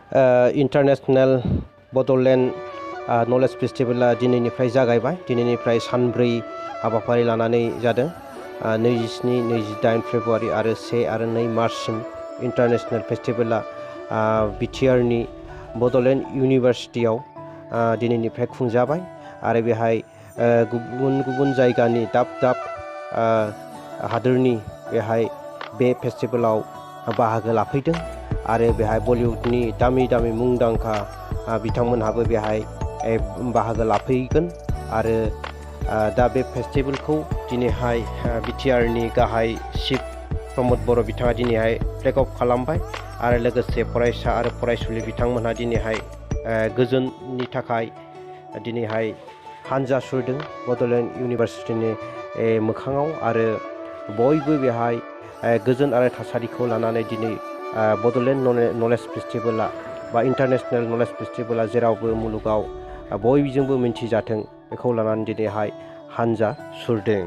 International बडोलेण्ड knowledge फेस्टिवला दिनैनिफ्राय जागायबाय। दिनैनिफ्राय सानब्रै हाबाफारि लानानै जादों। 27, 28 फेब्रुवारि आरो 1 आरो 2 मार्चसिम इंटरनेशनल फेस्टिवला बिटिआरनि बडोलेण्ड इउनिभार्सिटियाव दिनैनिफ्राय खुंजाबाय आरो बेहाय गुबुन गुबुन जायगानि दाब दाब हादोरनि बेहाय बे फेस्टिवलाव बाहागो लाफैदों आरो बेहाय बलिउडनि दामि दामि मुंदांखा बिथांमोनहाबो बेहाय बाहागो लाफैगोन आरो दा बे फेस्टिवलखौ दिनैहाय बिटिआरनि गाहाय चिफ प्रमद बर' बिथाङा दिनैहाय फ्लेग अफ खालामबाय आरो लोगोसे फरायसा आरो फरायसुलि बिथांमोनहा दिनैहाय गोजोननि थाखाय दिनैहाय हानजा सुरदों बडोलेण्ड इउनिभार्सिटिनि मोखाङाव आरो बयबो बेहाय गोजोन आरो थासारिखौ लानानै दिनै बडोलेण्ड नलेज फेस्टिवला बा इंटरनेशनल नलेज फेस्टिवला जेरावबो मुलुगाव बयजोंबो मिन्थिजाथों बेखौ लानानै दिनैहाय हानजा सुरदों।